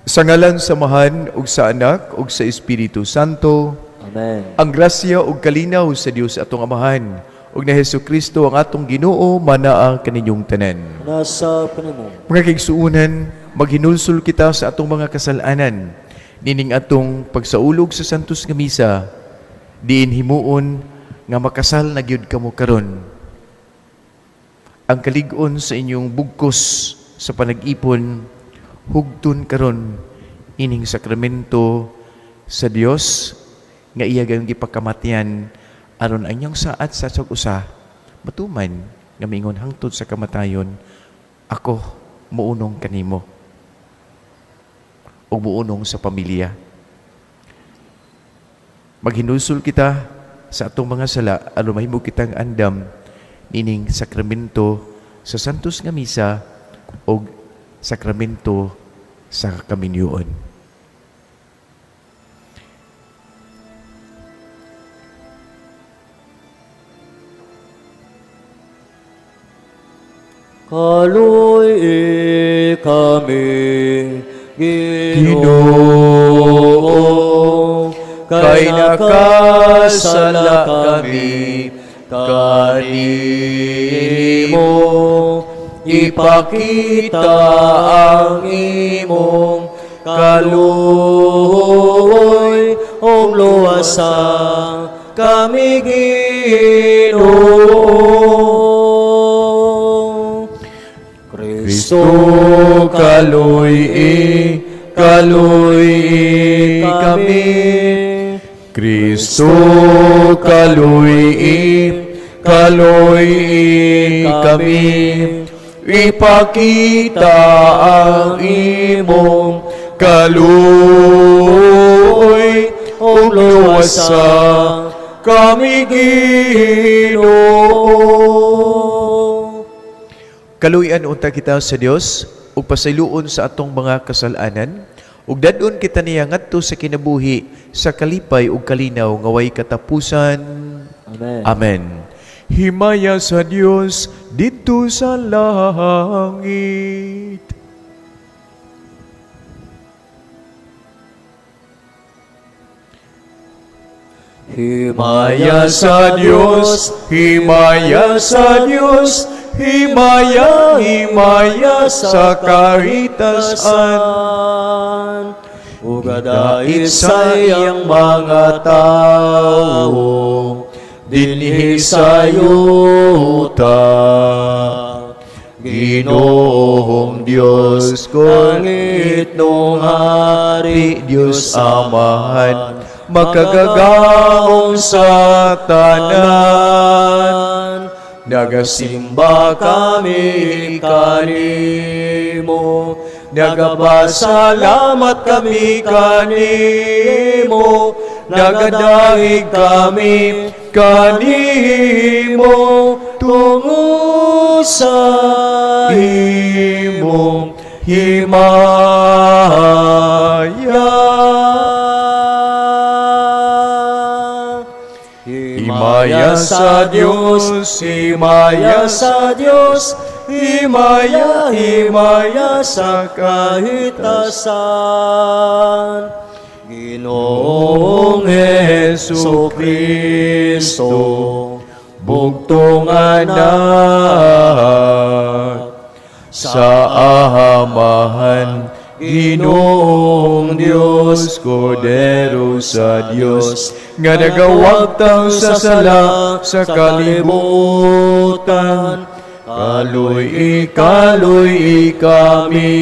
Sa ngalan sa Amahan ug sa Anak ug sa Espiritu Santo. Amen. Ang grasya ug kalinaw sa Dios atong Amahan ug ni Hesus Kristo ang atong Ginoo manaa kaninyong tanan. Nasa kanimo. Mga kaigsuonan, maghinulsol kita sa atong mga kasalanan nining atong pagsaulog sa Santos nga Misa, diin himuon nga makasal na gyud kamo karon. Ang kalig-on sa inyong bugkos sa panag-ipon, hugton karon ining sakramento sa Dios nga iya gayong gipakamatyan aron ang inyong saad sa usa matuman nga miingon hangtod sa kamatayon, ako muunong kanimo ug muunong sa pamilya. Maghinulsol kita sa atong mga sala aron mahimo kitang andam nining sakramento sa Santos nga Misa ug sakramento sa kaminyoon. Kaluy kami, Ginoo, Ginoo, kay nakasala kami kanimo. Ipakita ang imong kaluoy ug luwasa kami, Ginoo. Kristo, kaluy-i, kaluy-i kami. Kristo, kaluy-i, kaluy-i kami. Ipakita ang imong kaluoy ug luwasa kami, Ginoo. Kaluyan unta kita sa Dios ug pasayloon sa atong mga kasalanan ug dadon kita niya ngadto sa kinabuhi sa kalipay ug kalinaw nga way katapusan. Amen. Amen. Himaya sa Dios didto sa langit. Himaya sa Dios, himaya sa Dios, himaya, himaya sa kahitasan. Ug dait sa iyang mga tawo Dinhi sa yuta. Ginoong Diyos ko, Langit nung hari, Diyos Amahan, makagagahom sa tanan. Nagasimba kami kanimo, nagapasalamat kami kanimo, nagadaig kami kanimo, tungod sa imong himaya. Himaya sa Diyos, himaya sa Diyos, himaya, himaya sa kahitasan. Ginoong Hesu Kristo, bugtong anak sa Amahan, Ginoong Diyos, Kordero sa Diyos, nga nagawagtang sa sala sa kalibutan, kaluy kaluy kami.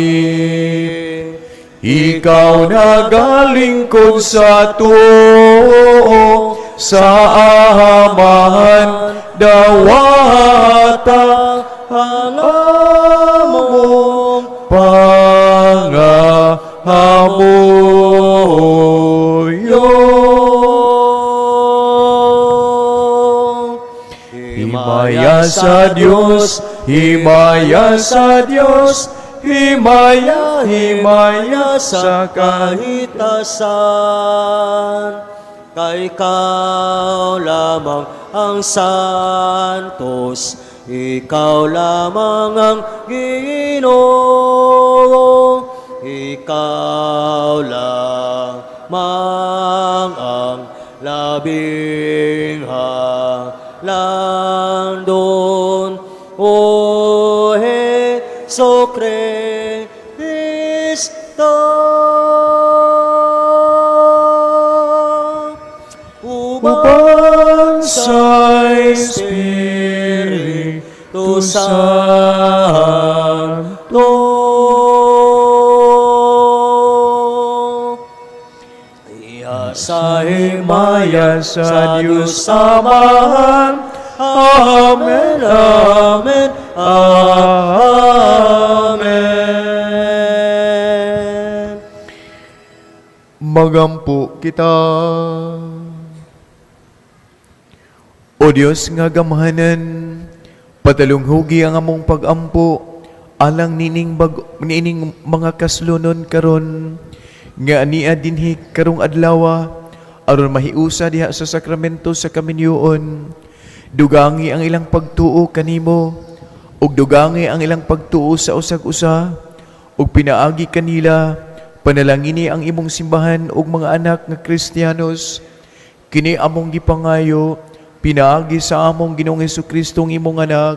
Ikaw nagalingkod sa tuo, sa Amahan, dawata ang among pangahamoyo. Himaya sa Diyos, himaya sa Diyos, himaya, himaya sa kahitasan. Kay ikaw lamang ang santos, ikaw lamang ang Ginoo, Ikaw lamang ang labing halandon, O Hesu Kristo. Uban sa Espiritu Santo. Iya sa himaya sa Diyos Amahan. Amen, Amen, Amen. Magampo kita. O Diyos nga gamhanan, padalunghugi ang among pagampo alang nining mga kaslonon karon nga ania dinhi karong adlawa aron mahiusa diha sa sakramento sa kaminyoon. Dugangi ang ilang pagtuo kanimo ug dugangi ang ilang pagtuo sa usag-usa ug pinaagi kanila panalangini ang imong simbahan ug mga anak nga Kristiyanos. Kini among gipangayo pinaagi sa among Ginoong Hesukristo, ang imong anak,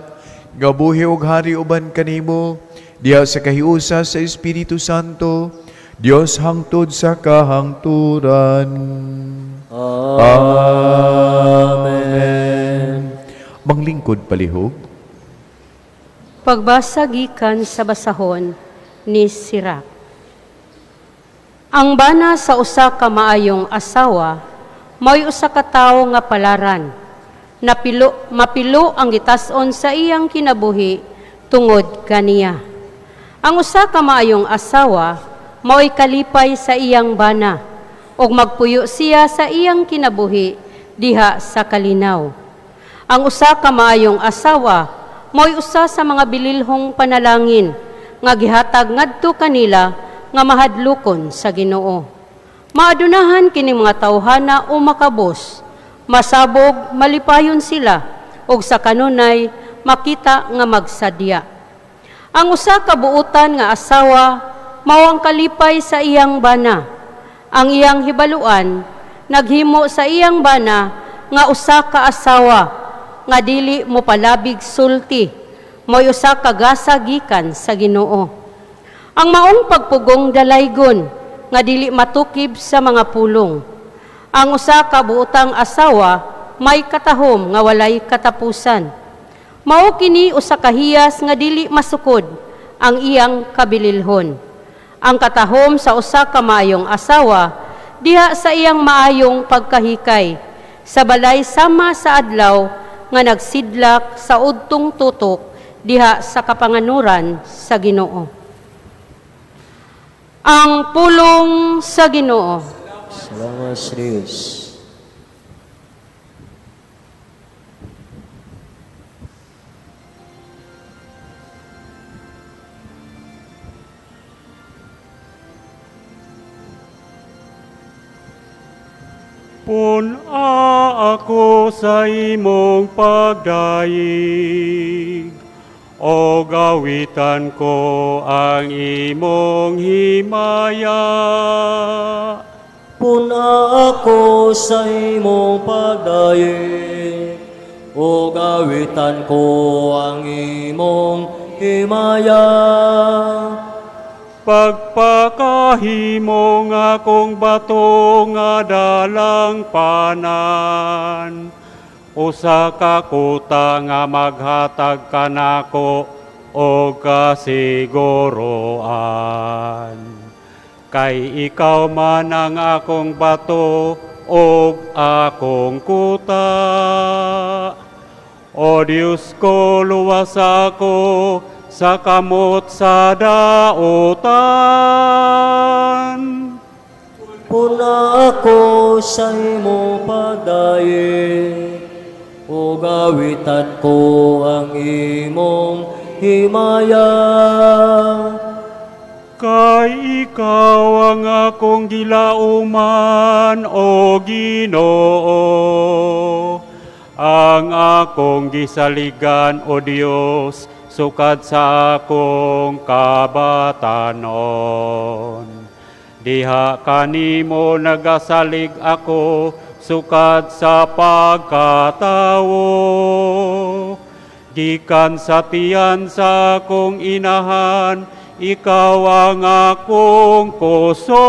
nga buhi ug hari uban kanimo diha sa kahiusa sa Espiritu Santo, Dios, hangtod sa kahangturan. Amen. Manglingkod palihog. Pagbasa gikan sa basahon ni Sirach. Ang bana sa usa ka maayong asawa mao'y usa ka tawo nga palaran. Napilo, mapilo ang gitas-on sa iyang kinabuhi tungod kaniya. Ang usa ka maayong asawa mao'y kalipay sa iyang bana ug magpuyo siya sa iyang kinabuhi diha sa kalinaw. Ang usa ka maayong asawa mao'y usa sa mga bililhong panalangin nga gihatag ngadto kanila nga mahadlokon sa Ginoo. Maadunahan kini mga tawhana o makabos, masabog malipayon sila ug sa kanunay makita nga magsadya. Ang usa ka buutan nga asawa mao ang kalipay sa iyang bana. Ang iyang hibaluan naghimo sa iyang bana nga usa ka asawa nga dili mo palabig sulti, mo'y usa ka gasa gikan sa Ginoo. Ang maong pagpugong dalaygon nga dili matukib sa mga pulong. Ang usa ka buotang asawa may katahom nga walay katapusan. Mao kini usa ka hiyas nga dili masukod ang iyang kabililhon. Ang katahom sa usa ka maayong asawa diha sa iyang maayong pagkahikay sa balay sama sa adlaw nga nagsidlak sa udtong tutok diha sa kapanganuran sa Ginoo. Ang pulong sa Ginoo. Salamat sa Diyos. Pun-a ako sa imong pagdayeg, o gawitan ko ang imong himaya. Pun-a ako sa imong pagdayeg, o gawitan ko ang imong himaya. Pagpakahimo nga akong bato nga dalang panan, usa ka kuta nga maghatag kanako og kasiguroan. Kay ikaw man ang akong bato og akong kuta. O Diyos ko, luwas ako sa kamot sa dautan. Pun-a ako sa imong pagdayeg, o gawitan ko ang imong himaya. Kay ikaw ang akong gilauman, O Ginoo, ang akong gisaligan, O Dios, sukad sa akong kabatanon. Diha kanimo nagasalig ako sukad sa pagkatawo. Gikan sa tiyan sa akong inahan, ikaw ang akong kusog.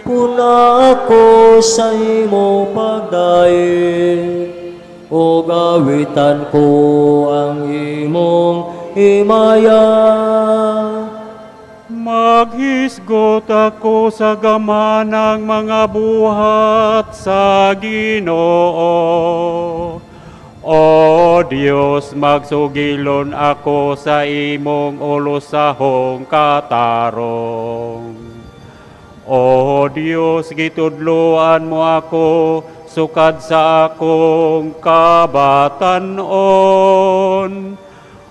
Puna ako sa imo pagdaig, ug awitan ko ang imong himaya. Maghisgot ako sa gamanang mga buhat sa Ginoo. O Dios, magsugilon ako sa imong ulusahong katarong. O Dios, gitudloan mo ako sukad sa akong kabatanon.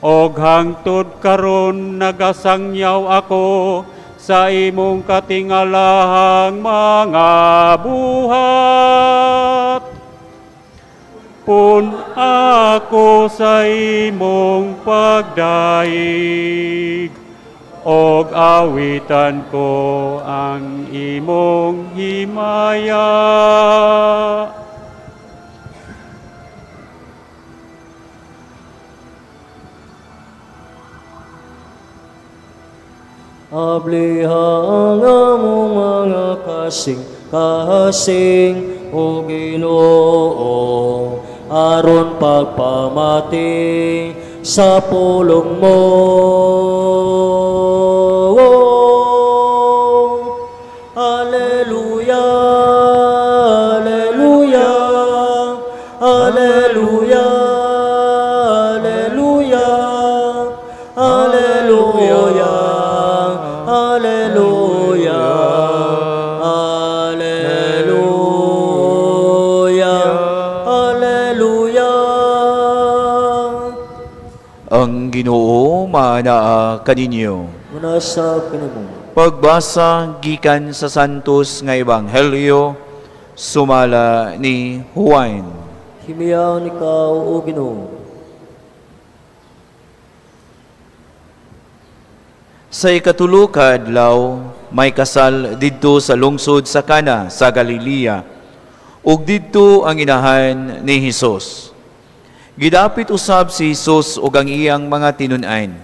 Og hangtod karon nagasangyaw ako sa imong katingalahang mga buhat. Pun ako sa imong pagdaig, og awitan ko ang imong himaya. Abliha ang among mga kasing-kasing, o Ginoo, aron pagpamati sa pulong mo. Alleluia, alleluia, alleluia, alleluia, alleluia, alleluia, alleluia, alleluia. Ang Ginoo maanaa kaninyo. Muna sa kanimo. Pagbasa gikan sa Santos nga Ebanghelyo sumala ni Juan. Himiyaon ikaw, O Ginoo. Sa ikatulo ka adlaw, may kasal didto sa lungsod sa Cana sa Galilea, ug didto ang inahan ni Hesus. Gidapit usab si Hesus ug ang iyang mga tinun-an.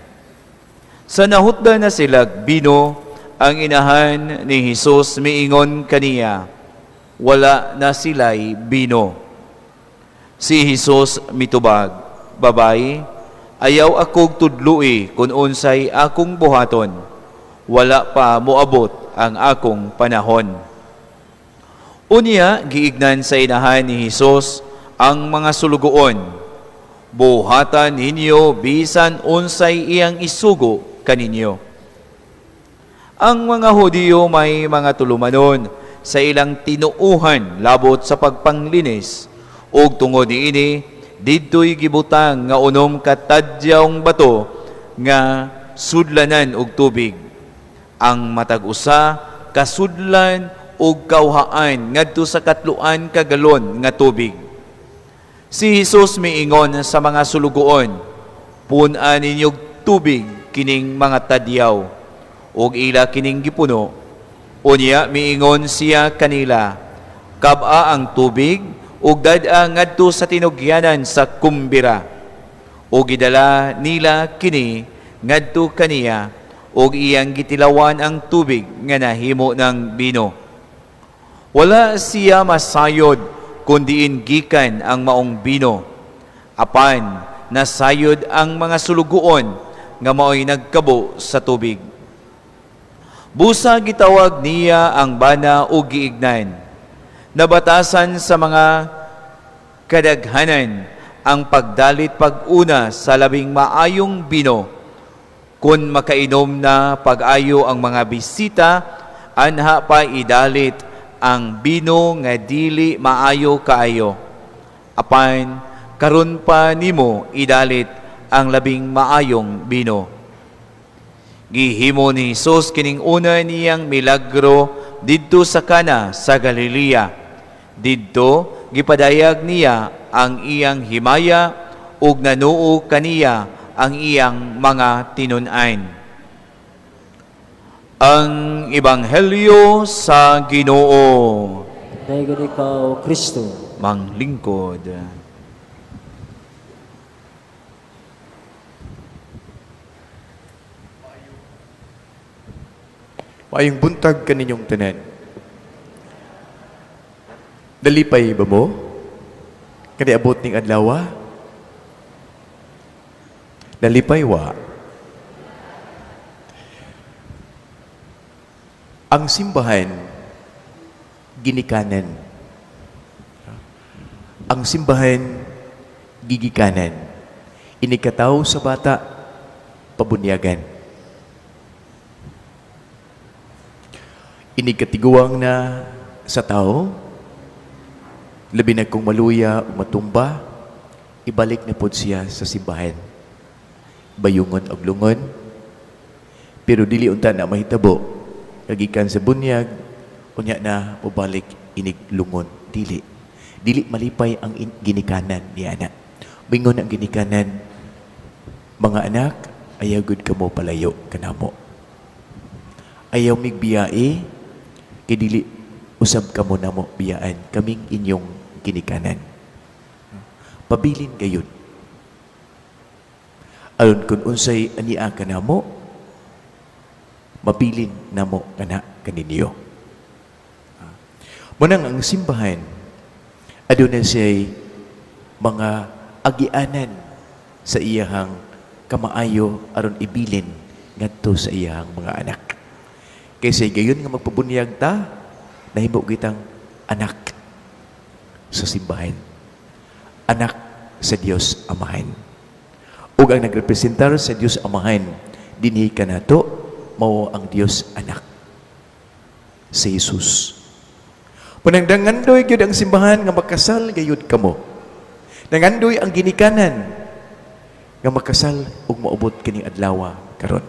Sa nahutda na sila bino, ang inahan ni Hesus miingon kaniya, wala na sila'y bino. Si Hesus mitubag, babayi, ayaw akog tudlui kung unsay akong buhaton. Wala pa moabot ang akong panahon. Unya, giignan sa inahan ni Hesus ang mga sulugoon. Buhatan ninyo bisan unsay iyang isugo kaninyo. Ang mga Hudiyo may mga tulumanon sa ilang tinuuhan labot sa pagpanglinis, ug tungod niini didto'y gibutang nga 6 ka tadyawng bato nga sudlanan og tubig. Ang matag usa kasudlan og kawhaan ngadto sa 3 ka galon nga tubig. Si Hesus miingon sa mga sulugoon, pun-an ninyog tubig kining mga tadyaw, ug ila kining gipuno. Unya miingon siya kanila, kab-a ang tubig ug dad-a ngadto sa tinugyanan sa kumbira. Ug gidala nila kini ngadto kaniya, ug iyang gitilawan ang tubig nga nahimo ng bino. Wala siya masayod kun diin gikan ang maong bino. Apan nasayod ang mga sulugoon nga maoy nagkabo sa tubig. Busa gitawag niya ang bana ug giignan. Nabatasan sa mga kadaghanan ang pagdalit pag-una sa labing maayong bino. Kun makainom na pag-ayo ang mga bisita, anha pa idalit ang bino nga dili maayo kaayo. Apan karon pa nimo idalit ang labing maayong bino. Gihimo ni Hesus kining una niyang milagro didto sa Cana sa Galilea. Didto gipadayag niya ang iyang himaya ug nanuo kaniya ang iyang mga tinun-an. Ang Ebanghelyo sa Ginoo. Dayon ikaw, Kristo. Manglingkod. Maayong buntag kaninyong tanan. Dalipay ba mo? Kani abot ning adlaw? Nalipay wa? Ang simbahan ginikanan. Ang simbahan gigikanan. Inikataw sa bata pabunyagan. Inikatiguang na sa tao, labi na kung maluya o matumba, ibalik na pod siya sa simbahan. Bayungon og lungon, pero dili unta na mahitabo. Kagikan sa bunyag, unya na mobalik inig lungon. Dili. Dili malipay ang ginikanan ni anak. Bingon ang ginikanan, mga anak, ayaw gud kamo palayo kanamo. Ayaw migbiyae, kay dili usab kamo namo biyaan, kaming inyong ginikanan. Pabilin gayud. Aron kung unsay ania kanamo, mabilin namo kana kaninyo. Munang ang simbahan, aduna siya'y mga agianan sa iyahang kamaayo aron ibilin ngadto sa iyahang mga anak. Kaysa gayon nga magpabunyag ta, nahimo kitang anak sa simbahan. Anak sa Dios Amahan. Ug ang nagrepresentar sa Dios Amahan dinhi kanato mao ang Dios Anak, si Jesus. Punang dangandoy gyud ang simbahan nga makasal gayud kamo. Nangandoy ang ginikanan nga makasal ug moabot kining adlaw karon.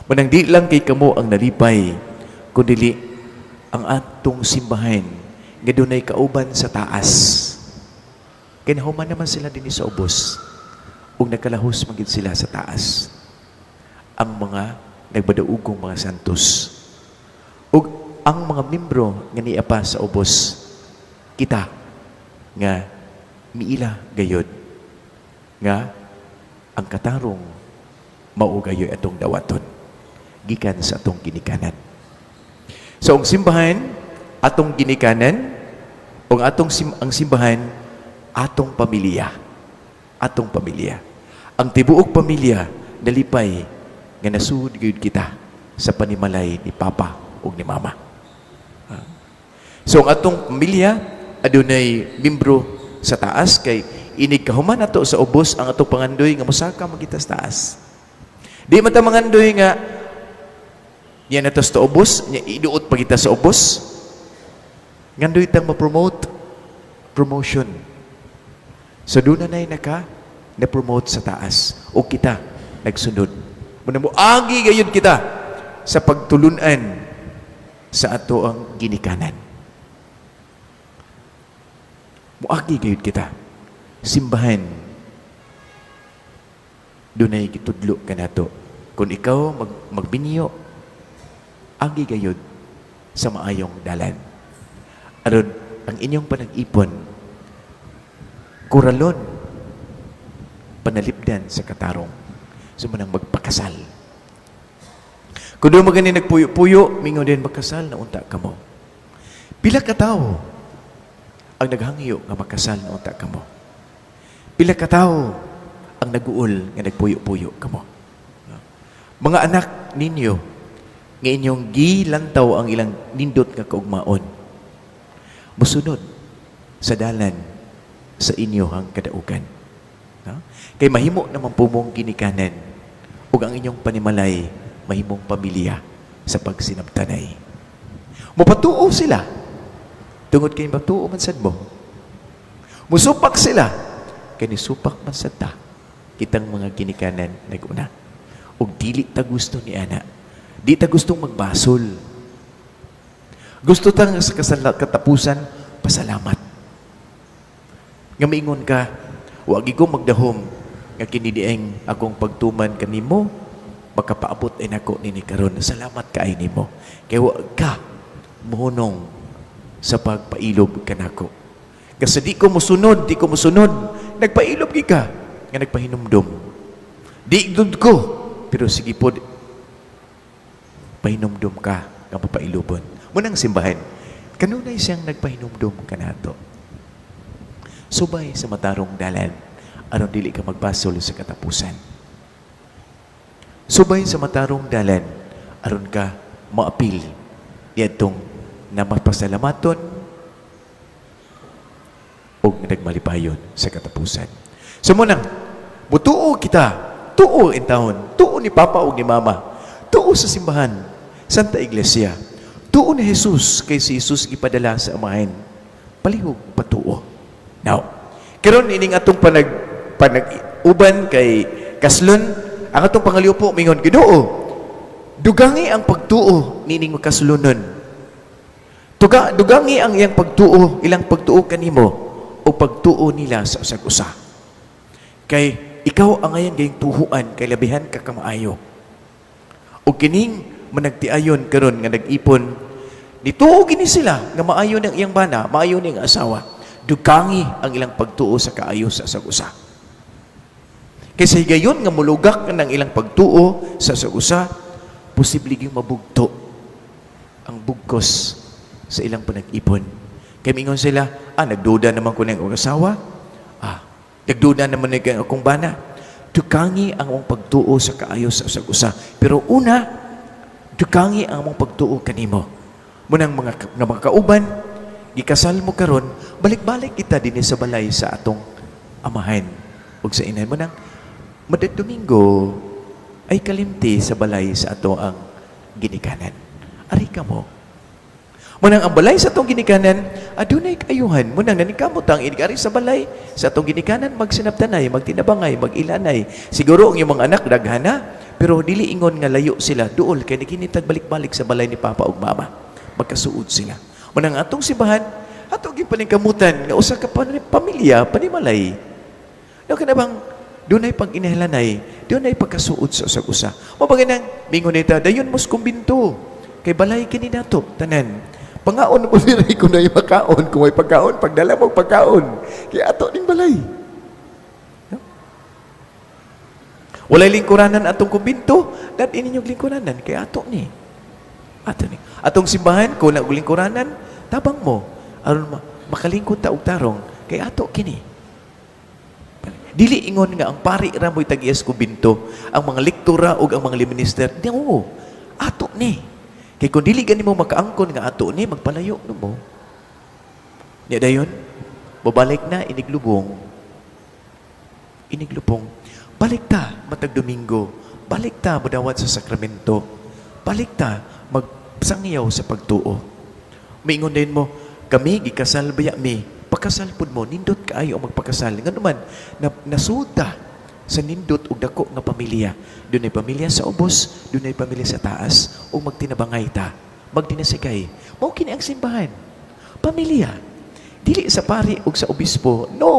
Munang di lang kay kamo ang nalipay, kundi ang atong simbahan nga dunay kauban sa taas. Kay nahuman naman sila dinhi sa ubos ug nakalahos man gid sila sa taas. Ang mga nagbadaugong mga santos ug ang mga membro nga niapa sa ubos, kita nga miila gayod nga ang katarong mao gayoy atong dawaton gikan sa atong ginikanan. So ang simbahan atong ginikanan, ug atong ang simbahan atong pamilya, atong pamilya. Ang tibuok pamilya nalipay nga nasud gayud kita sa panimalay ni Papa ug ni Mama. So ang atong pamilya adunay membro sa taas kay inig kahuman nato sa ubos ang atong pangandoy nga mosaka man kita sa taas. Di man ta mangandoy nga niya nato sa ubos, nya iduot pa kita sa ubos. Ngandoy tang ma-promote, promotion. So doon na naka na-promote sa taas o kita nagsunod. Muna mo agi gayud kita sa pagtulunan sa ato ang ginikanan. Muagi gayud kita. Simbahan dunay gitudlo kanato. Kung ikaw magbinyo, agi gayud sa maayong dalan. Aron ang inyong panag-ipon kuralon panalipdan sa katarong. So manang magpakasal. Kung doon magani nagpuyo-puyo, mingon din makasal na unta kamo. Pila ka tawo ang naghangyo nga makasal na unta kamo. Pila ka tawo ang naguol nga nagpuyo-puyo kamo. Mga anak ninyo, nga inyong gilantaw ang ilang nindot nga kaugmaon, musunod sa dalan sa inyohang kadaugan. No? Kay mahimo naman po mong ginikanan ug ang inyong panimalay mahimong pamilya sa pagsinabtanay. Mupatuo sila tungod kay matuo man sad mo. Musupak sila kay nisupak man sad ta kitang mga ginikanan naguna. Ug dili ta gusto ni ana. Di ta gustong magbasol. Gusto ta nga sa katapusan pasalamat. Nga maingon ka, wag ko magdahom Nga kini dieng akong pagtuman kanimo, makapaabot ay nako nini karon. Salamat kaayo nimo. Kay wa ka mohunong sa pagpailob kanako. Kasi di ko musunod, di ko musunod, nagpailob gi ka nga nagpahinumdom. Di gud ko, pero sige pod, pahinumdom ka nga papailobon. Munang simbahan, kanunay siyang nagpahinumdom kanato. Subay sa matarong dalan, aron dili ka magbasol sa katapusan. Subay sa matarong dalan, aron ka maapil diadtong na mapasalamaton og nagmalipayon sa katapusan. So munang, mutuo kita, tuo intawon, tuo ni Papa ug ni Mama, tuo sa simbahan, Santa Iglesia, tuo ni Jesus, kay si Jesus gipadala sa Amahan. Palihog patuo. Now, karon ining atong panag uban kay kaslon, ang atong pangaliupo mingon, "Ginoo, dugangi ang pagtuo nining makaslonon. Dugangi ang iyang pagtuo, ilang pagtuo kanimo o pagtuo nila sa usag usa. Kay ikaw ang ngayon gayong tuhuan kay labihan ka kamaayo." O kining managtiayon karon nga nag-ipon, nituo gini sila nga maayo ng iyang bana, maayo ning asawa. Dugangi ang ilang pagtuo sa kaayo sa usag usa. Kaysa higayon nga mulugak ng ilang pagtuo sa usag usa, posible gyud mabugto ang bugkos sa ilang panag-ipon. Kay mingon sila, "Ah, nagduda naman ko ng akong asawa. Ah, nagduda naman ng akong bana." Dugangi ang among pagtuo sa kaayo sa usag usa. Pero una, dugangi ang among pagtuo kanimo. Munang mga nga mga kauban, gikasal mo karon, balik-balik kita dinhi sa balay sa atong amahan ug sa inahan. Munang matag Domingo ay kalimti sa balay sa ato ang ginikanan. Ari ka mo. Munang ang balay sa atong ginikanan, adunay kaayuhan. Munang naningkamot ang inigari sa balay sa atong ginikanan, magsinabtanay, magtinabangay, magilanay. Siguro ang iyong mga anak daghana, pero dili ingon nga layo sila duol kay naginitag balik-balik sa balay ni Papa ug Mama. Magkasuod sila. Munang atong simbahan, ato gyud paningkamutan nga usa ka pamilya, panimalay. No kana bang dunay pag-inahilanay, dunay pagkasuod sa usag usa. Mao ba nang mingon nita, "Dayon mos kumbinto kay balay kini nato tanan." Pangaon mo diri kung nay makaon, kung may pagkaon, pagdala mo pagkaon. Kay ato ning balay. No? Walay lingkuranan atong kumbinto, dad inyong lingkuranan kay ato ni. Ato ni. Atong simbahan kung na og lingkuranan, tabang mo aron makalingkod ta og tarong kay ato kini. Dili ingon nga ang pari ra mo'y tag-iyas kumbinto, ang mga lektora ug ang mga minister, di oo, ato ni. Kay kung dili gani mo makaangkon nga ato ni, magpalayo no mo. Nya dayon, babalik na iniglubong. Iniglubong. Balik ta matag Domingo. Balik ta modawat sa sakramento. Balik ta magsangyaw sa pagtuo. Maingon din mo, "Kami gikasal baya mi." Pakasal pud mo, nindot kaayo ang magpakasal. Ngano man, nasuda sa nindot og dako nga pamilya. Dunay pamilya sa ubos, dunay pamilya sa taas, ug magtinabangay ta, magtinasigay. Mao kini ang simbahan. Pamilya. Dili sa pari ug sa obispo. No,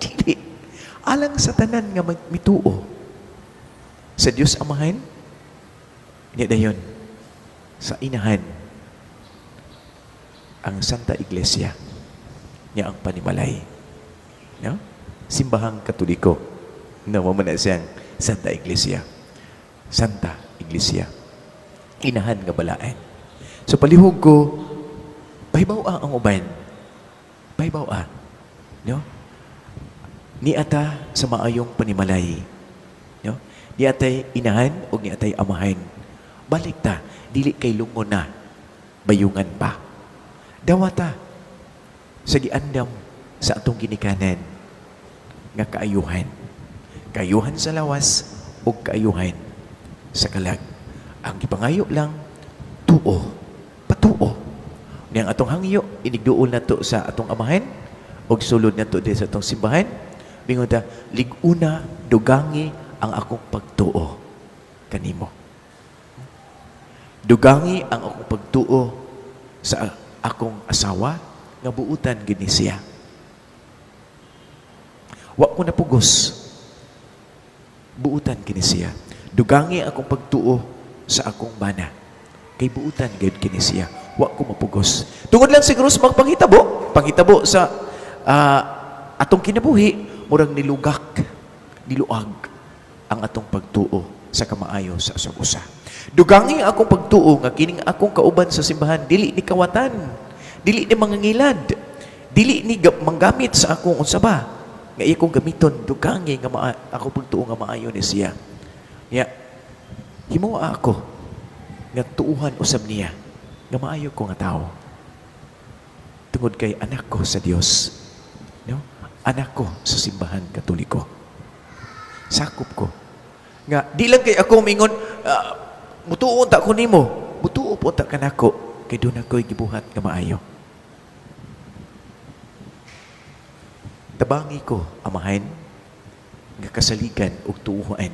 dili. Alang sa tanan nga mituo. Sa Dios Amahan, niya dayon, sa Inahan, ang Santa Iglesia, niya ang panimalay. No? Simbahang Katoliko. No, mao man na siyang Santa Iglesia. Santa Iglesia. Inahan nga balaan. So palihog ko, pahibaw ang uban. Pahibaw. No? Niata sa maayong panimalay. No? Niatay inahan o niatay amahan. Balik ta, dili kay lungon na, bayungan pa. Dawata sa giandam sa atong ginikanan nga kaayuhan. Kaayuhan sa lawas o kaayuhan sa kalag. Ang gipangayo lang, tuo, patuo. Niyang atong hangyo, inigduol na to sa atong amahan, og sulod na to din sa atong simbahan. Bingon ta, "Lig-una, dugangi ang akong pagtuo kanimo. Dugangi ang akong pagtuo sa akong asawa nga buutan gini siya. Wa ko napugos." Buutan kini siya. Dugangi akong pagtuo sa akong bana. Kay buutan gayud kini siya. Wa ko mapugos. Tungod lang siguro sa mga panghitabo, panghitabo sa atong kinabuhi, murag nilugak, niluag ang atong pagtuo sa kamaayo sa usag-usa. Dugangi akong pagtuo nga kining akong kauban sa simbahan dili ni kawatan, dili ni mangangilad, dili ni manggamit sa akong unsa ba nga iya kong gamiton. Dugangi nga ako pagtuo nga maayo ni siya. Ya, himuha ako nga tuuhan usab niya nga maayo ko nga tao. Tungod kay anak ko sa Dios. No? Anak ko sa Simbahan Katoliko. Sakop ko. Nga di lang kay ako mingon, mutuo ta ko nimo, mutuo po ta kanako kay doon ako'y gibuhat nga maayo. Tabangi ko, Amahan, nga kasaligan ug tuuhan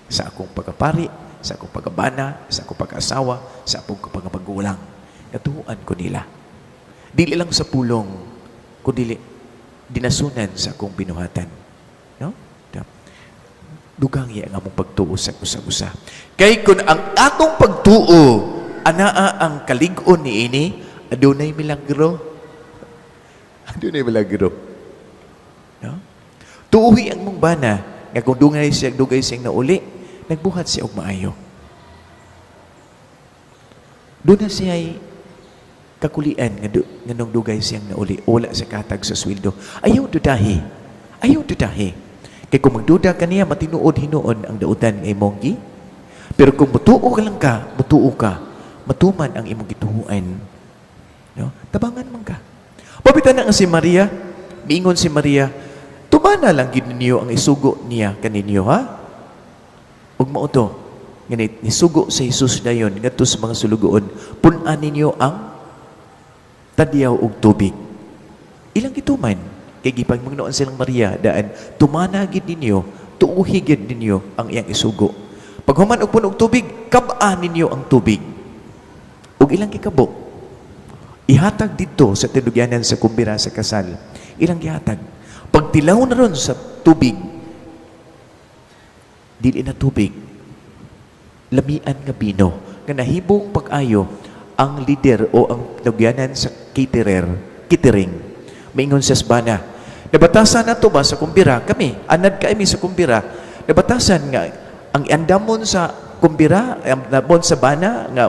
sa akong pagkapari, sa akong pagkabana, sa akong pag-asawa, sa akong pagkapagulang. Natuuan ko nila. Dili lang sa pulong, kundi dinasunan sa akong binuhatan. No? Dugang iya ang among pagtuo sa usa-usa. Kay kung ang atong pagtuo, anaa ang kalig-on niini, adunay milagro. Adunay milagro. No? Tuuhi ang mong bana, nga kung dugay siya, dugay siyang nauli, nagbuhat siya og maayo. Doon na siya'y kakulian nga, nga nung dugay siyang nauli, wala sa katag sa sweldo. Ayaw dudahi. Ayaw dudahi. Kay kung magduda ka niya, matinuod hinuon ang dautan nga imong gi. Pero kung mutuo ka lang ka, mutuo ka, matuman ang imong gituhuan. No? Tabangan man ka. Pabitan na nga si Maria, miingon si Maria, tumana lang gid ninyo ang isugo niya kaninyo, ha? Ug mao to, nganit nisugo sa Jesus dayon ngadto sa mga sulugoon, pun-an ninyo ang tadyaw og tubig. Ilang gituman kay gipagmangnoon silang Maria daan, tumana gid ninyo, tuuhi gid ninyo ang iyang isugo. Paghuman og puno og tubig, kab-a ninyo ang tubig. Ug ilang gikabo. Ihatag didto sa tinugyanan sa kumbira sa kasal. Ilang gihatag. Pagtilaw na ron sa tubig, dili na tubig, lamian nga bino, nga nahibong pag-ayo ang leader o ang tinugyanan sa catering. Maingon siya sa bana, nabatasan na to ba sa kumbira? Kami, anad kami sa kumbira. Nabatasan nga, ang andamon sa kumbira, andamon sa bana, nga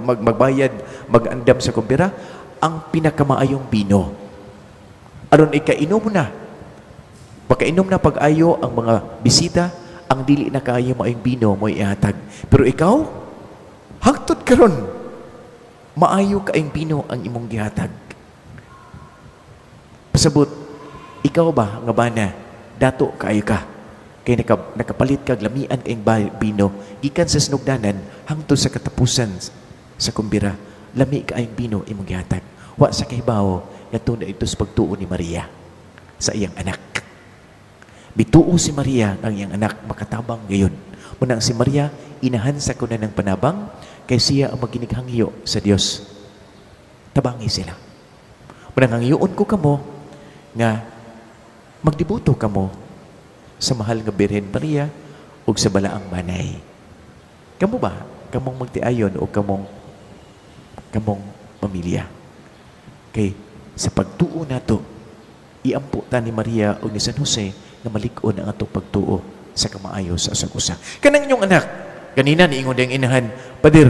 magbayad, mag-andam sa kumbira, ang pinakamaayong bino. Aron ikainom na. Pagkainom na pag-ayo ang mga bisita, ang dili na kaayo maayong bino mo ihatag. Pero ikaw, hangtod karon, maayo kaayong bino ang imong gihatag. Pasabot, ikaw ba nga bana, dato kaayo ka. Kay nakapalit kag lamian kaayong bino, gikan sa sinugdanan hangtod sa katapusan sa kumbira, lami kaayong bino imong gihatag. Wa sa kahibaw nga tuna ito sa pagtuo ni Maria sa iyang anak. Bituo si Maria ang iyang anak makatabang gayon. Munang si Maria, inahan sa kunan ng panabang, kay siya ang maginighangyo sa Dios. Tabangi sila. Munang hangyoon ko kamo nga magdeboto kamo sa mahal nga Birhen Maria ug sa balaang Manay. Kamo ba? Kamong magtiayon o kamong pamilya? Kay sa pagtuo nato, iampo ta ni Maria o ni San Jose nga malig-on ang atong pagtuo sa kamaayo sa usag-usa. Kanang inyong anak, kanina niingon diyang inahan, Pader,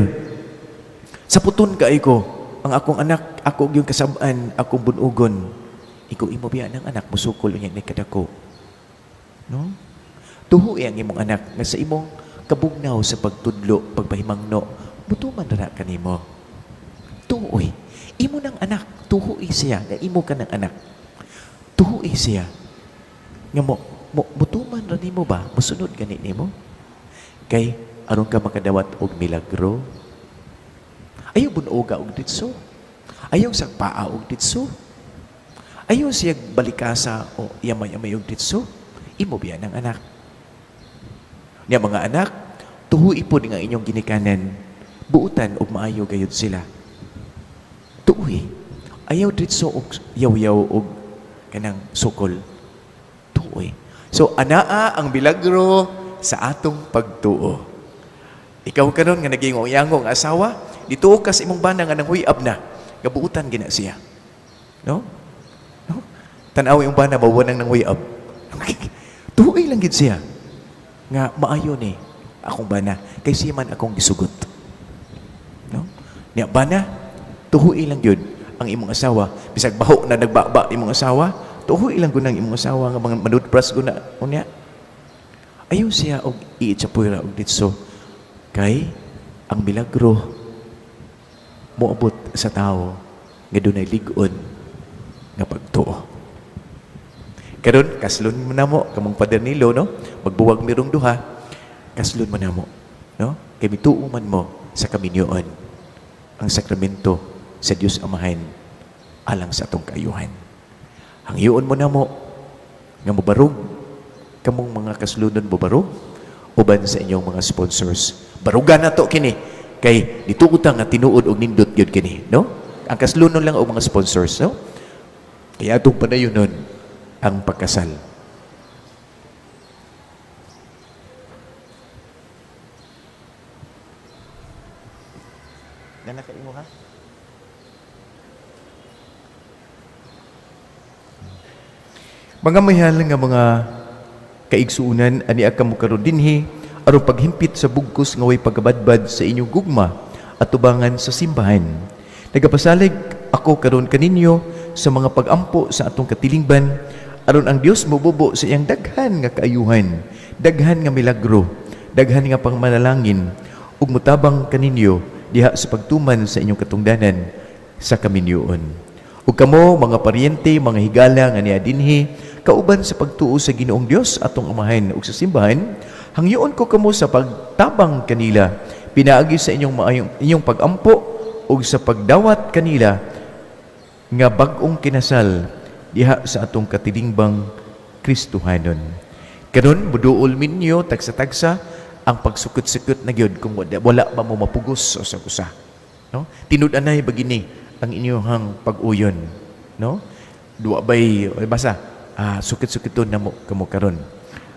sa puton kay ko, ang akong anak, ako yung kasab-an, akong bunugon. Ikaw imo biya ng anak, musukol unya ni kadako. No? Tuhuy ang imong anak nga sa imong kabugnaw sa pagtudlo, pagpahimangno, mutuman ra kanimo. Tuhuy. Imo ng anak, tuhuy siya, nga imo ka ng anak. Tuhuy siya. Nga mutuman ra nimo ba? Musunod gani nimo? Kay aron ka makadawat og milagro. Ayaw bunoga og ditso. Ayaw sagpaa og ditso. Ayaw siya balikasa o yamay-yamay og ditso. Imo biya ng anak. Niya mga anak, tuhuy pod nga inyong ginikanan. Buutan og maayo gayud sila. Tuhuy. Ayaw ditso og yaw-yaw og kanang sukol. Tuhuy. So anaa ang milagro Sa atong pagtuo. Ikaw karon nga naging yango ang asawa, dituo ka sa imong bana nga nanguyab na, gabuutan gina siya. No? No? Tan-aw yung bana mawa nang nanguyab. Tuoy lang gid siya nga maayo ni akong bana kay siya man akong gisugot. No? Nya bana, tuhoy lang gyud ang imong asawa, bisag baho na nagbaba imong asawa, tuhoy lang gud ang imong asawa nga mga manutbrush gud na unya. Ayaw siya og iitsapuira og ditso kay ang milagro moabot sa tao nga dunay lig-on nga pagtuo. Karon kaslon mo namo kamong Father Nilo, no? Magbuwag mirong duha, kaslon mo namo, no? Kay mituo man mo sa kaminyoon ang sakramento sa Dios Amahan alang sa atong kaayuhan. Hangyoon mo namo nga mobarog kamong mga kaslunon, mobarog uban sa inyong mga sponsors. Barugan na to kini kay dituo ta nga tinuod og nindot gyud kini, no? Ang kaslunon lang og mga sponsors, no? Kaya atong padayonon ang pagkasal. Nana ka imo ha? Mga mahal nga mga kaigsuunan, ani kamo karon dinhi aron paghimpit sa bugkos nga way pagkabadbad sa inyong gugma at tubangan sa simbahan. Nagapasalig ako karon kaninyo sa mga pagampo sa atong katilingban aron ang Dios mobubo sa iyang daghan nga kaayuhan, daghan nga milagro, daghan nga pangmanalangin ug motabang kaninyo diha sa pagtuman sa inyong katungdanan sa kaminyoon. Ug kamo mga paryente, mga higala nga niya dinhi kauban sa pagtuo sa Ginoong Dios atong Amahan ug sa simbahan, hangyoon ko kamo sa pagtabang kanila pinaagi sa inyong maayong inyong pagampo ug sa pagdawat kanila nga bag-ong kinasal diha sa atong katilingbang Kristohanon. Karon muduol minyo tagsa-tagsa ang pagsukot-sukot na gyud kung wala ba mo mapugos sa usag-usa, no? Tinud-anay ba gini ang inyong pag-uyon, no? Duwa bay basa sukit-sukiton namo kamo karon,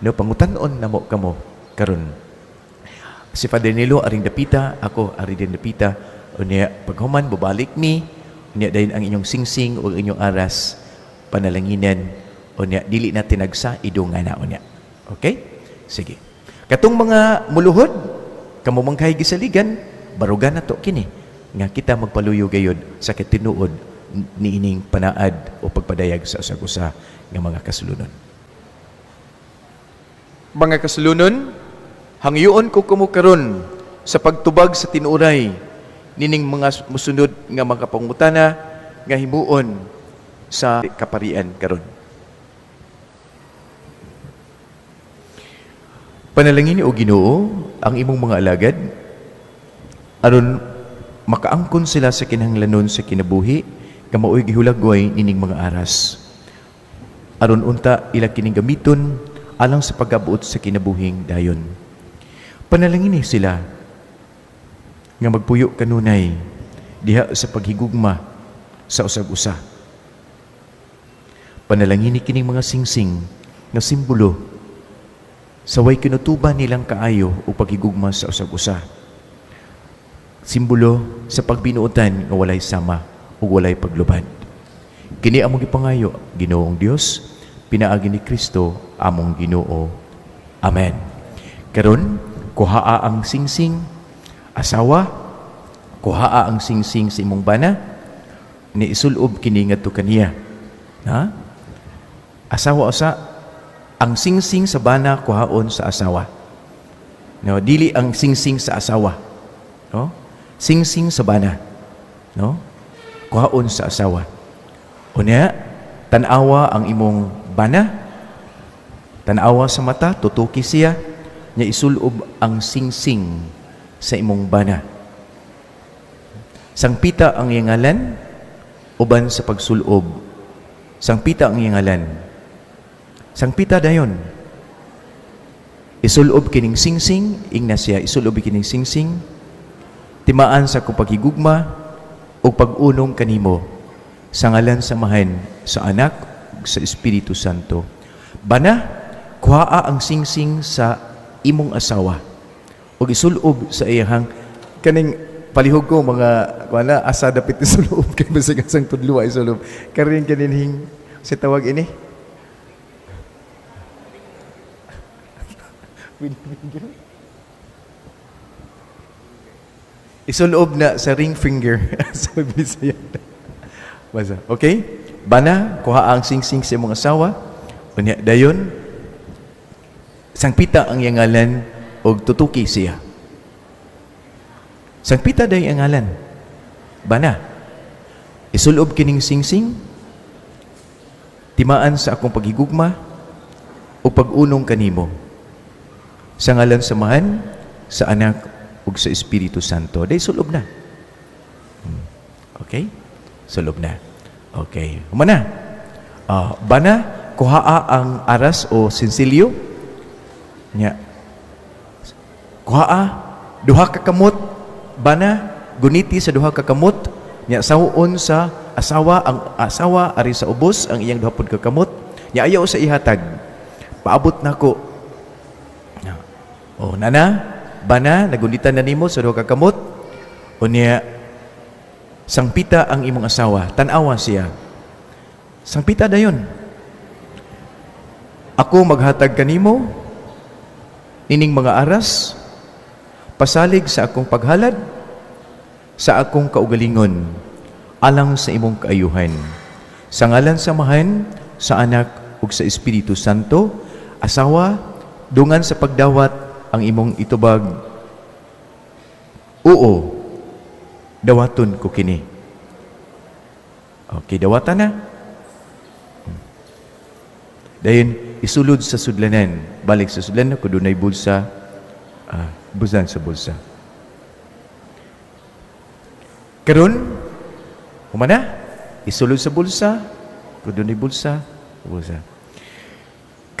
no? Pangutan-on namo kamo karon. Si Father Nilo aring dapita, ako ari din dapita. Unya paghuman bobalik mi, unya dayon ang inyong singsing o inyong aras panalanginan, unya dili na tinagsa idungan na unya. Okay? Sige. Katong mga muluhod kamo man kay gisaligan, barugan na to kini nga kita magpaluyo gayod sa katinuod niining panaad o pagpadayag sa usag-usa nga mga kasulunon. Mga kasulunon, hangyoon ko kamo karon sa pagtubag sa tinuray nining mga musunod nga mga pangutana nga himuon sa kaparian karon. Panalangin o Ginoo ang imong mga alagad aron makaangkon sila sa kinahanglanon sa kinabuhi nga maoy gihulagway nining mga aras. Aron unta ila kining gamiton alang sa pag-abuot sa kinabuhing dayon. Panalangin sila nga magpuyo kanunay diha sa paghigugma sa usag-usa. Panalangin kining mga singsing nga simbolo sa way kinutuban nilang kaayo o paghigugma sa usag-usa. Simbolo sa pagbinuotan nga walay sama ug walay paglubad. Kini among gipangayo, Ginoong Dios, pinaagi ni Kristo among Ginoo. Amen. Karon kuhaa ang singsing, asawa, kuhaa ang singsing sa imong bana, ni isulob kini ngadto kaniya. Ha? Asawa usa, ang singsing sa bana kuhaon sa asawa. No, dili ang singsing sa asawa. No? Singsing sa bana. No? Kuhaon sa asawa. Unya, tan-awa ang imong bana, tan-awa sa mata, tutuki siya, nya isulob ang singsing sa imong bana. Sangpita ang iyang ngalan uban sa pagsulob. Sangpita ang iyang ngalan. Sangpita dayon. Isulob kining singsing, ingna siya, isulob kining singsing, timaan sa akong paghigugma ug pag-unong kanimo sa ngalan sa Amahan, sa Anak ug sa Espiritu Santo. Bana, kuhaa ang singsing sa imong asawa ug isulob sa iyahang kaning palihog ko mga wala asa dapit isulob kay bisag asang tudlo isulob karing kaninhing sa tawag ini isulob na sa ring finger sa Bisaya. Basta, okay? Bana, kuha ang singsing sa imong asawa. Unya dayon sangpita ang iyang ngalan og tutuki siya. Sangpita day ang ngalan. Bana, isulob kining singsing timaan sa akong paghigugma o pag-unong kanimo. Sa ngalan sa Amahan, sa Anak ug sa Espiritu Santo. Day sulob na. Okay? Sulob na. Okay. Humana. Bana, kuhaa ang aras o sinsilyo. Nya. Kuhaa duha ka kamot. Bana, guniti sa duha ka kamot. Nya sawon sa asawa ang asawa ari sa ubos ang iyang duha pud ka kamot. Nya ayaw sa ihatag. Paabot nako. Oh, nana, bana, nagunitan na nimo sa duha ka kamot. Unya sangpita ang imong asawa, tan-awa siya. Sangpita dayon. Ako maghatag kanimo nining mga aras pasalig sa akong paghalad sa akong kaugalingon alang sa imong kaayuhan. Sa ngalan sa Amahan, sa Anak ug sa Espiritu Santo, asawa, dungan sa pagdawat ang imong itubag. Oo, dawaton ko kini. Okay, dawatan na. Dayon, isulod sa sudlanan. Balik sa sudlanan, kung dunay bulsa, busan sa bulsa. Karon, humana, isulod sa bulsa, kung dunay bulsa, bulsa.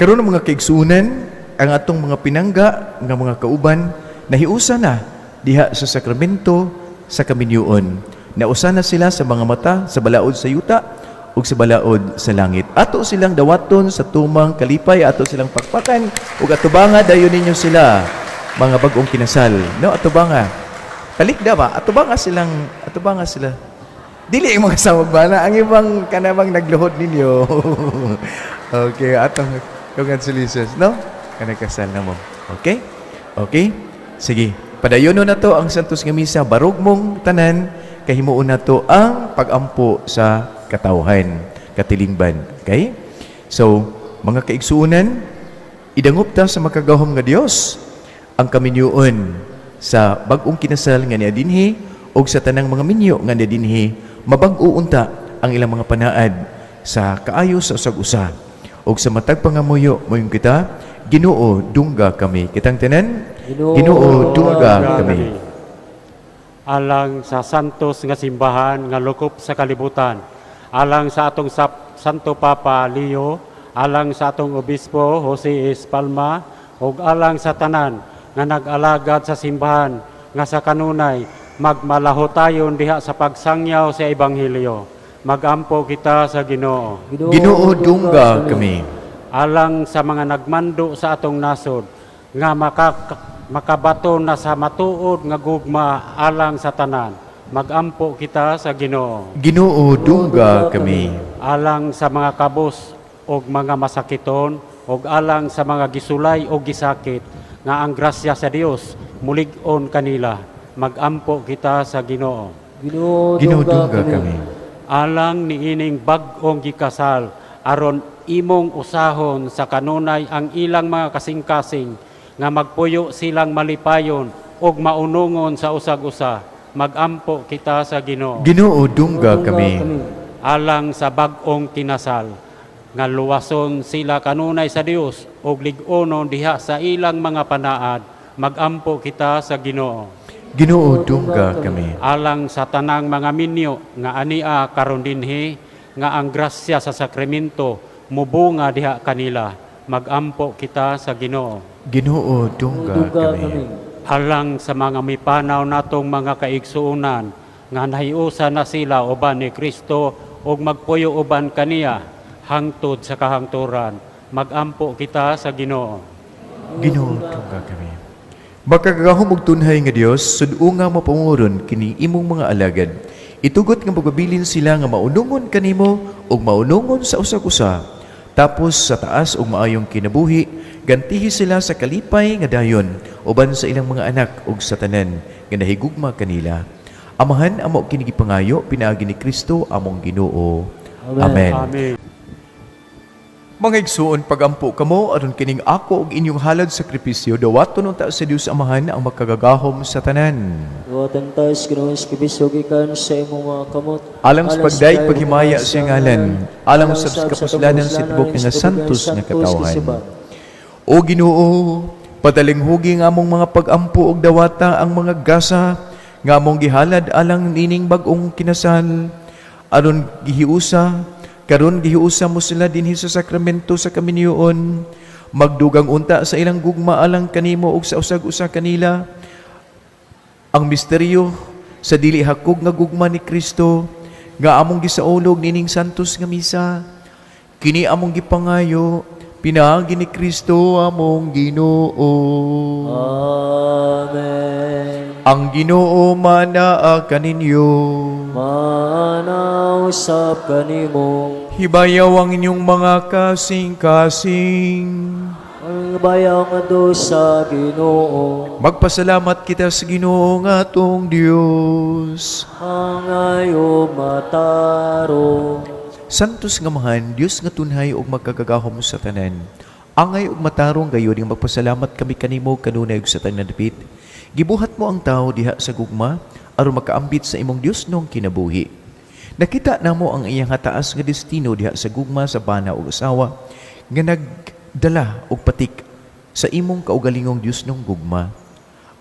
Karon ang mga kaigsuonan, ang atong mga pinangga, nga mga kauban, nahiusa na diha sa sakramento sa kaminyuon. Nausa na sila sa mga mata, sa balaod sa yuta, ug sa balaod sa langit. Ato silang dawaton sa tumang kalipay, ato silang pakpakan, ug atubanga dayon ninyo sila, mga bag-ong kinasal. No, atubanga. Talikda ba? Atubanga silang, atubanga sila. Dili ang mga sawag bana, ang ibang kanabang nagluhod ninyo. Okay, atong congratulations, no? Kanakasal na mo. Okay? Okay? Sige. Padayono na to ang Santos nga Misa, barog mong tanan, kahimuon na to ang pagampo sa katawhan, katilingban. Okay? So, mga kaigsuonan, idangop ta sa makagahom nga Dios ang kaminyuon sa bag-ong kinasal nga niya dinhi og sa tanang mga minyo nga niya dinhi, mabag-o unta ang ilang mga panaad sa kaayo sa usag-usa. Og sa matag pangamuyo moyong kita, Ginoo dungga kami. Kitang tanan, Ginoo dungga kami. Alang sa santos nga simbahan nga lukop sa kalibutan, alang sa atong Santo Papa Leo, alang sa atong Obispo Jose S. Palma, ug alang sa tanan nga nag-alagad sa simbahan nga sa kanunay magmalahotayon diha sa pagsangyaw sa Ebanghelyo. Magampo kita sa Ginoo. Ginoo dungga kami. Alang sa mga nagmando sa atong nasod nga makabato na sa matuod nga gugma alang sa tanan. Magampo kita sa Ginoo. Ginoo dungga kami. Alang sa mga kabos og mga masakiton og alang sa mga gisulay og gisakit nga ang grasya sa Dios mulig-on kanila. Magampo kita sa Ginoo. Ginoo Ginoo dungga kami. Alang niining bag-ong gikasal aron imong usahon sa kanunay ang ilang mga kasing-kasing nga magpuyo silang malipayon ug maunungon sa usag-usa. Magampo kita sa Ginoo. Ginoo dungga kami. Alang sa bag-ong kinasal nga luwason sila kanunay sa Dios ug lig-onon diha sa ilang mga panaad. Magampo kita sa Ginoo. Ginoo dungga kami. Alang sa tanang mga minyo nga ania karon dinhi nga ang grasya sa sakramento mubunga diha kanila. Magampo kita sa Ginoo. Ginoo dungga kami. Alang sa mga mipanaw natong mga kaigsuonan nga nahiusa na sila uban ni Kristo ug magpuyo uban kaniya hangtod sa kahangturan. Magampo kita sa Ginoo. Ginoo, tungga kami. Makagagahom og tunhay nga Dios, sud-unga mapanguron kini imong mga alagad. Itugot nga magpabilin sila nga maunungon kanimo ug maunungon sa usag-usa. Tapos sa taas ug maayong kinabuhi, gantihi sila sa kalipay nga dayon uban sa ilang mga anak ug sa tanan nga nahigugma kanila. Amahan, amo kini gipangayo pinaagi ni Kristo among Ginoo. Amen. Amen. Amen. Mga igsuon, pagampo kamo aron kining ako ug inyong halad sakripisyo dawaton unta sa Dios Amahan ang makagagahom sa tanan. Duwatan tayo sa Ginoong Kristo gikan sa imong mga kamot. Alang sa pagdayeg paghimaya sa iyang ngalan, alang sa kapuslanan sa tibok nga santos nga katawhan. O Ginoo, padalinghugi nga among mga pagampo ug dawata ang mga gasa nga among gihalad alang nining bag-ong kinasal, aron gihiusa karon gihiusa mo sila dinhi sa sakramento sa kaminyoon, magdugang unta sa ilang gugma alang kanimo ug sa usag-usa kanila ang misteryo sa dili hakog nga gugma ni Kristo nga among gisaulog nining santos nga misa. Kini among gipangayo pinaagi ni Kristo among Ginoo. Amen. Ang Ginoo manaa kaninyo. Manausap kanimo. Hibayaw ang inyong mga kasing-kasing. Ang bayaw nga do sa Ginoo. Magpasalamat kita sa Ginoo nga atong Dios. Ang ayo matarong. Santos nga Amahan, Dios nga tunhay ug magkagagahom sa tanan. Angay ug matarong gayud nga magpasalamat kami kanimo kanunay ug sa tanan dapit. Gibuhat mo ang tao diha sa gugma aron makaambit sa imong Dios nong kinabuhi. Nakita namo ang iyang hataas nga destino diha sa gugma sa bana ug asawa nga nagdala og patik sa imong kaugalingong Dios nong gugma.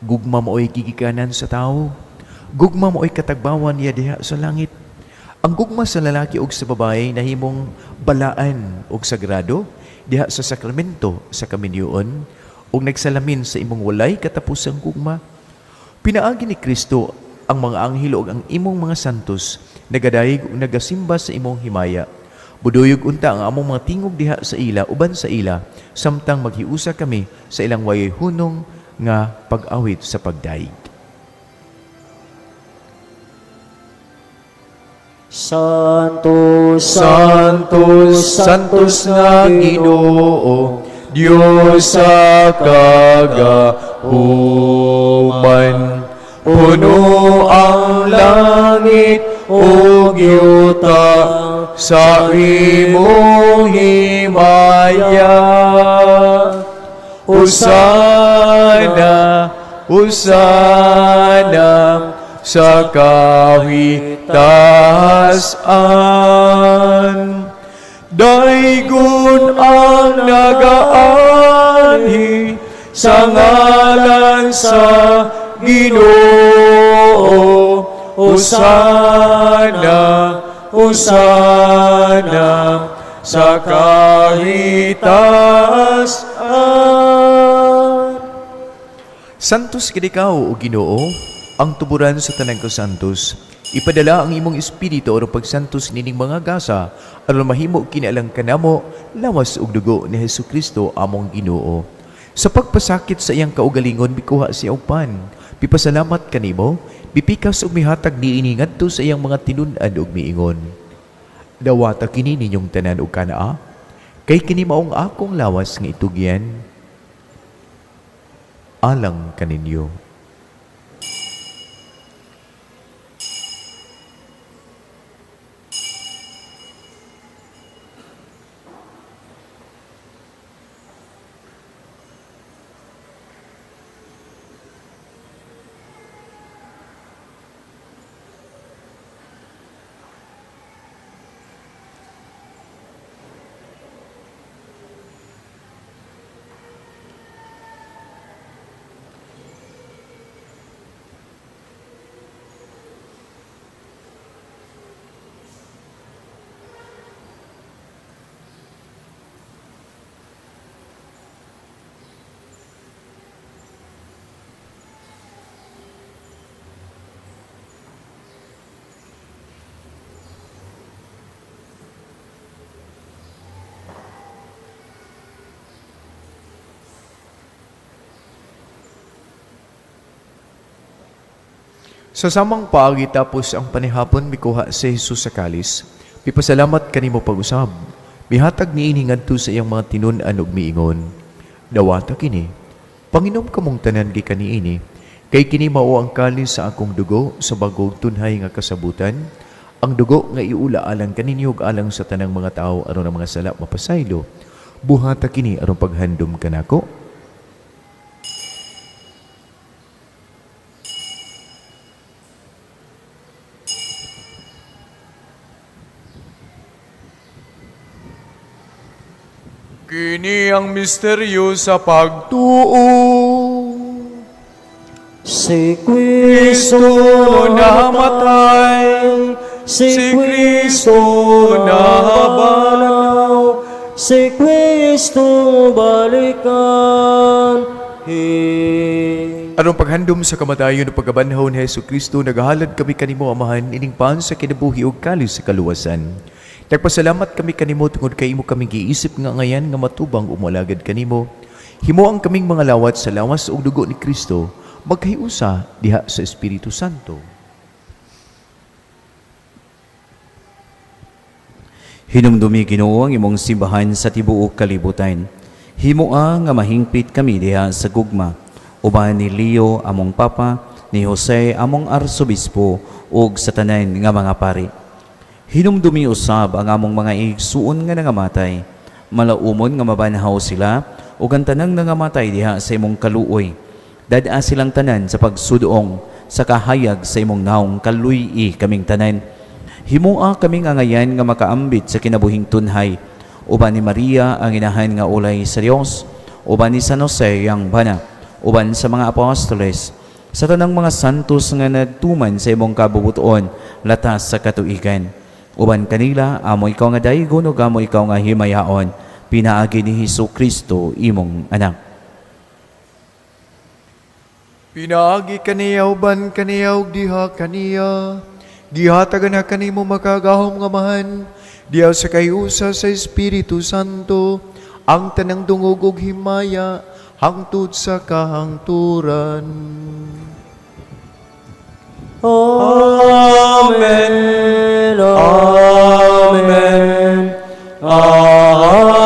Gugma maoy gigikanan sa tawo. Gugma maoy katagbawan niya diha sa langit. Ang gugma sa lalaki ug sa babae nahimong balaan ug sagrado diha sa sakramento sa kaminyoon ug nagsalamin sa imong walay katapusang gugma. Pinaagi ni Kristo ang mga anghel ug ang imong mga santos nagadayeg ug nagasimba sa imong himaya. Buduyog unta ang among mga tingog diha sa ila uban sa ila samtang maghiusa kami sa ilang wayoy hunong nga pag-awit sa pagdayeg. Santo, Santos, Santos nga Ginoo, Diyos sa kagahuman. Puno ang langit ug yuta sa imong himaya. Hosana, Hosana sa kahitaas-an. Daygon ang nagaanhi sa ngalan sa Ginoo. Hosana, Hosana sa kahitaas-an. Santos gid ikaw, o Ginoo, ang tuburan sa tanang kasantos. Ipadala ang imong espiritu aron pagsantos nining mga gasa aron mahimo kini alang kanamo lawas ug dugo ni Hesukristo among Ginoo. Sa pagpasakit sa iyang kaugalingon mikuha siya og pan. Pipasalamat kanimo, mipikas ug mihatag niini ngadto sa iyang mga tinun-an ug miingon. Dawata kini ninyong tanan og kanaa, kay kini maong akong lawas nga itugyan alang kaninyo. Sa samang paagi tapos ang panihapon, mikuha si Jesus sa kalis. Mipasalamat kanimo pag-usab. Mihatag niini ngadto sa iyang mga tinun-an ug miingon, "Dawata kini. Panginom kamong tanan gikan niini, kay kini mao ang kalis sa akong dugo sa bag-ong tunhay nga kasabutan, ang dugo nga iula alang kaninyo ug alang sa tanang mga tawo aron ang mga sala mapasaylo. Buhata kini aron paghandom kanako." Kini ang misteryo sa pagtuo. Si Kristo Kristo namatay, si si Kristo Kristo nabanhaw, si Kristo balikan. Aron paghandom sa kamatayon ug pagkabanhaw ni Hesus Kristo, nagahalad kami kanimo, Amahan, ining pan sa kinabuhi ug kalis sa kaluwasan. Nagpasalamat kami kanimo tungod kay imo kaming giisip nga ngayan nga matubang umualagad kanimo. Himoang kaming mga lawat sa lawas ug dugo ni Kristo, magkahiusa diha sa Espiritu Santo. Hinumdumi, Ginoo, ang imong simbahan sa tibuok kalibutan. Himoa nga mahingpit kami diha sa gugma uban ni Leo among Papa, ni Jose among Arsobispo ug sa tanan nga mga pari. Hinumdumi usab ang among mga igsuon nga nangamatay. Malaumon nga mabanhaw sila ug ang tanang nangamatay diha sa imong kaluoy. Dad-a silang tanan sa pagsudong sa kahayag sa imong naong, kaluy-i kaming tanan. Himoa kaming angayan nga makaambit sa kinabuhing tunhay uban ni Maria ang inahan nga ulay sa Dios, uban ni San Jose ang bana, uban sa mga apostoles, sa tanang mga santos nga nagtuman sa imong kabubuton latas sa katuigan. Uban kanila, amo ikaw nga daygon ug amo ikaw nga himayaon, pinaagi ni Hesus Kristo imong anak. Pinaagi kaniya, uban kaniya ug diha kaniya, gihatagan na kanimo makagahom nga Amahan, diha sa kahiusa sa Espiritu Santo, ang tanang dungog ug himaya hangtod sa kahangturan. Amen. Amen. Amen.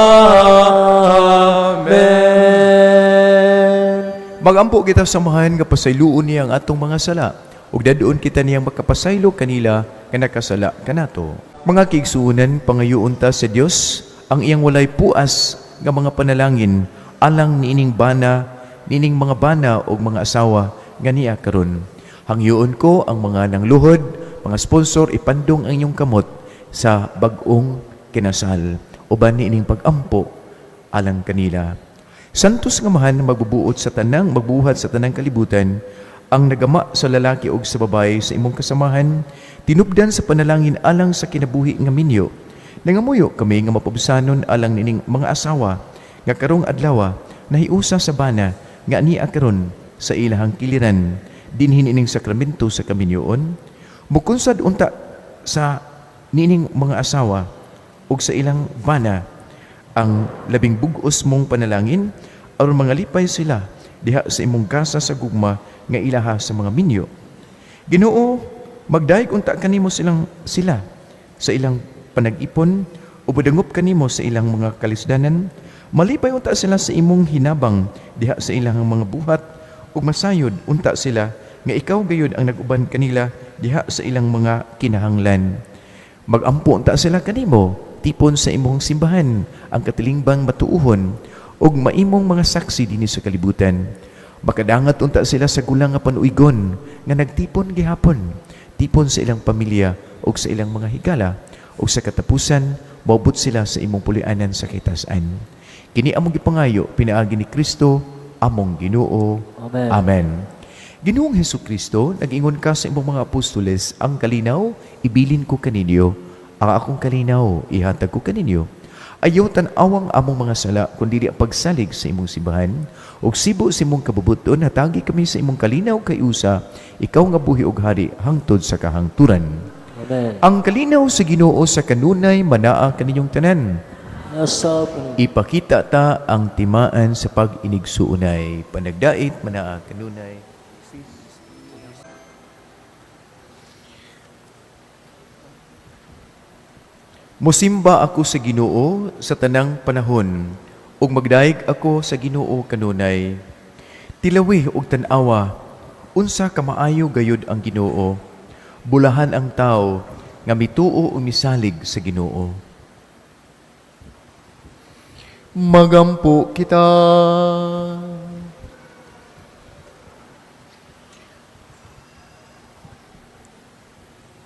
Magampo kita sa Amahan nga pasayloon niya ang atong mga sala ug dadon kita niyang makapasaylo kanila nga nakasala kanato. Mga kaigsuonan, pangayoon ta sa Dios ang iyang walay puas nga mga panalangin alang niining bana, niining mga bana ug mga asawa nga niya karon. Hangyoon ko ang mga nangluhod, mga sponsor, ipandong ang inyong kamot sa bag-ong kinasal uban niining pag-ampo alang kanila. Santos nga Amahan, magbubuot sa tanang magbuhat sa tanang kalibutan, ang nagama sa lalaki ug sa babae sa imong kasamahan, tinubdan sa panalangin alang sa kinabuhi nga minyo. Nangamuyo kami nga mapabsanon alang nining mga asawa nga karong adlaw nahiusa sa bana nga ania karon sa ilahang kiliran dinhin ining sakramento sa kaminyoon. Mukunsad unta sa nining mga asawa ug sa ilang bana ang labing bug-os mong panalangin aron mangalipay sila diha sa imong gasa sa gugma nga ilaha sa mga minyo. Ginoo, magdayeg unta kanimo silang sila sa ilang panag-ipon ug modangop kanimo sa ilang mga kalisdanan. Malipay unta sila sa imong hinabang diha sa ilang mga buhat ug masayod unta sila nga ikaw gayud ang nag-uban kanila diha sa ilang mga kinahanglan. Magampo unta sila kanimo tipon sa imong simbahan, ang katilingban matuohon ug maimong mga saksi dinhi sa kalibutan. Makadangat unta sila sa gulang nga panuigon nga nagtipon gihapon, tipon sa ilang pamilya ug sa ilang mga higala, ug sa katapusan moabot sila sa imong pulianan sa kitasan. Kini among gipangayo pinaagi ni Kristo among Ginoo. Amen. Amen. Ginoong Hesus Kristo, nag-ingon ka sa imong mga apostoles, "Ang kalinaw ibilin ko kaninyo, ang akong kalinaw ihatag ko kaninyo. Ayaw tan-awang among mga sala, kundi ang pagsalig sa imong simbahan, ug sibo sa imong kabubuton, hatagi kami sa imong kalinaw kay usa, ikaw nga buhi ug hari hangtod sa kahangturan." Amen. Ang kalinaw sa Ginoo sa kanunay manaa kaninyong tanan. Nasa Ipakita ta ang timaan sa pag-inigsuonay. Panagdait manaa kanunay. Musimba ako sa Ginoo sa tanang panahon ug magdayeg ako sa Ginoo kanunay. Tilawi ug tan-awa unsa ka maayo gayud ang Ginoo. Bulahan ang tawo nga mituo ug misalig sa Ginoo. Magampo kita.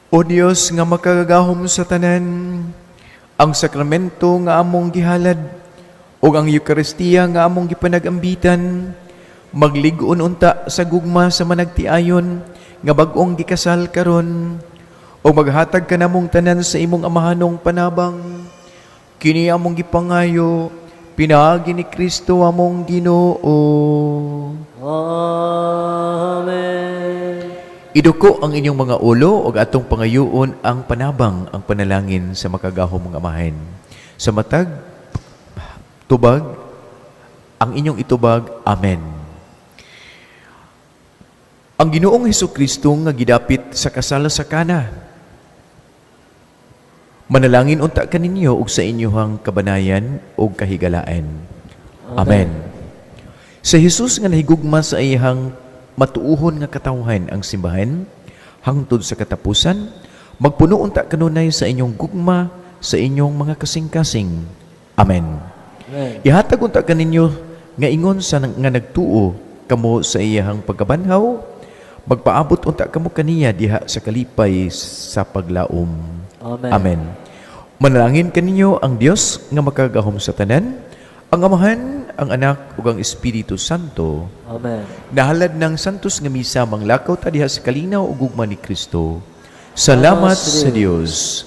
O Dios nga makagagahom sa tanan, ang sakramento nga among gihalad ug ang Eukaristiya nga among gipanagambitan, maglig-on unta sa gugma sa managtiayon nga bag-ong gikasal karon, ug maghatag kanamong tanan sa imong amahanong panabang. Kini among gipangayo pinaagi ni Kristo among Ginoo. Amen. Iduko ang inyong mga ulo ug atong pangayoon ang panabang, ang panalangin sa makagagahom nga Amahan. Sa matag tubag ang inyong itubag, Amen. Ang Ginoong Hesukristo nga gidapit sa kasal sa Kana, manalangin unta kaninyo ug sa inyohang kabanayan ug kahigalaan. Amen. Sa Jesus nga nahigugma sa iyang matuohon nga katawhan ang simbahan hangtod sa katapusan, magpuno unta kanunay sa inyong gugma sa inyong mga kasing-kasing. Amen. Amen. Ihatag unta kaninyo nga ingon sa nga nagtuo kamo sa iyahang pagkabanhaw, magpaabot unta kamo kaniya diha sa kalipay sa paglaom. Amen. Amen. Manalangin kaninyo ang Dios nga makagagahom sa tanan, ang Amahan, ang Anak ug ang Espiritu Santo. Amen. Nahalad ng Santos nga Misa, manglakaw ta diha sa kalinaw ug gugma ni Kristo. Salamat sa Dios.